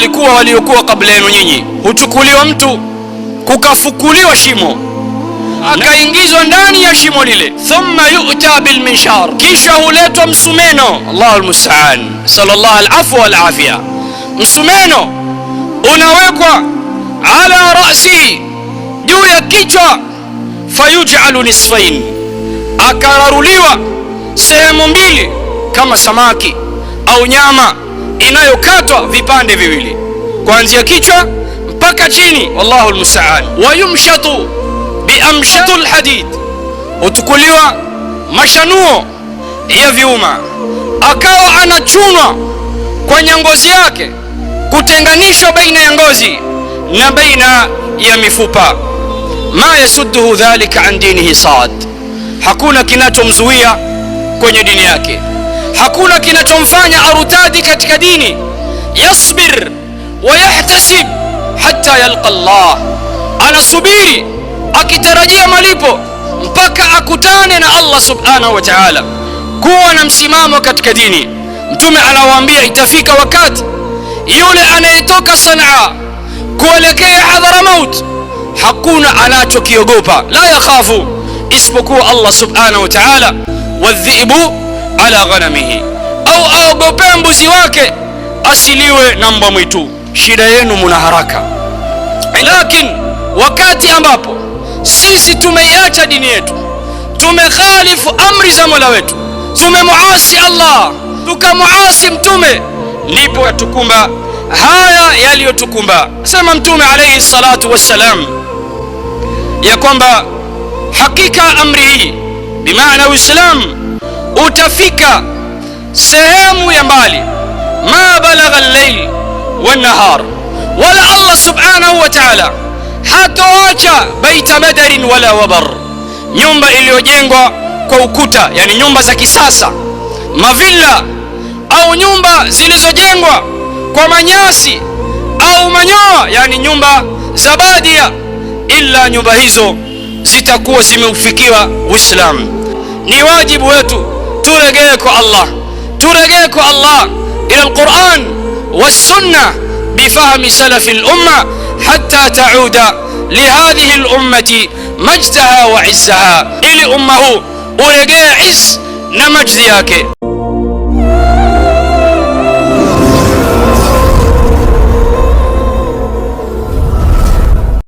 Walikuwa waliokuwa kabla yenu nyinyi, huchukuliwa mtu kukafukuliwa shimo, akaingizwa ndani ya shimo lile, thumma yu'ta bilminshar, kisha huletwa msumeno. Allahu almusta'an, sallallahu alafwa wal afia. Msumeno unawekwa ala ra'sihi, juu ya kichwa, fayuj'alu nisfain, akararuliwa sehemu mbili kama samaki au nyama inayokatwa vipande viwili, kuanzia kichwa mpaka chini. Wallahu almusta'an. Wayumshatu biamshatu alhadid, hutukuliwa mashanuo ya vyuma, akawa anachunwa kwenye ngozi yake, kutenganishwa baina ya ngozi na baina ya mifupa. Ma yasudduhu dhalika an dinihi sad, hakuna kinachomzuia kwenye dini yake, hakuna kinachomfanya arutadi katika dini. Yasbir wa yahtasib hatta yalqa Allah, anasubiri akitarajia malipo mpaka akutane na Allah subhanahu wa ta'ala. Kuwa na msimamo katika dini. Mtume anawaambia itafika wakati yule anayetoka Sanaa kuelekea Hadhramaut hakuna anachokiogopa, la yakhafu, isipokuwa Allah subhanahu wa ta'ala. Wadhibu ala ghanamihi, au aogope mbuzi wake asiliwe na mbwa mwitu. Shida yenu muna haraka, lakini wakati ambapo sisi tumeiacha dini yetu, tumekhalifu amri za Mola wetu, tumemuasi Allah, tukamuasi Mtume, ndipo yatukumba haya yaliyotukumba. Sema Mtume alayhi salatu wassalam ya kwamba hakika amri hii, bimaana Uislamu utafika sehemu ya mbali, ma balagha al-layl wan-nahar, wala Allah subhanahu wa ta'ala hatoacha baita madarin wala wabar, nyumba iliyojengwa kwa ukuta, yani nyumba za kisasa, mavilla au nyumba zilizojengwa kwa manyasi au manyoa, yani nyumba za badia, ila nyumba hizo zitakuwa zimeufikiwa Uislamu. Ni wajibu wetu turegee kwa Allah, turegee kwa Allah ila al-Quran was-sunna bifahmi salafi al-umma hatta tauda lihadhihi al-ummati majdaha wa izzaha, ili umma huu uregee iz na majdi yake.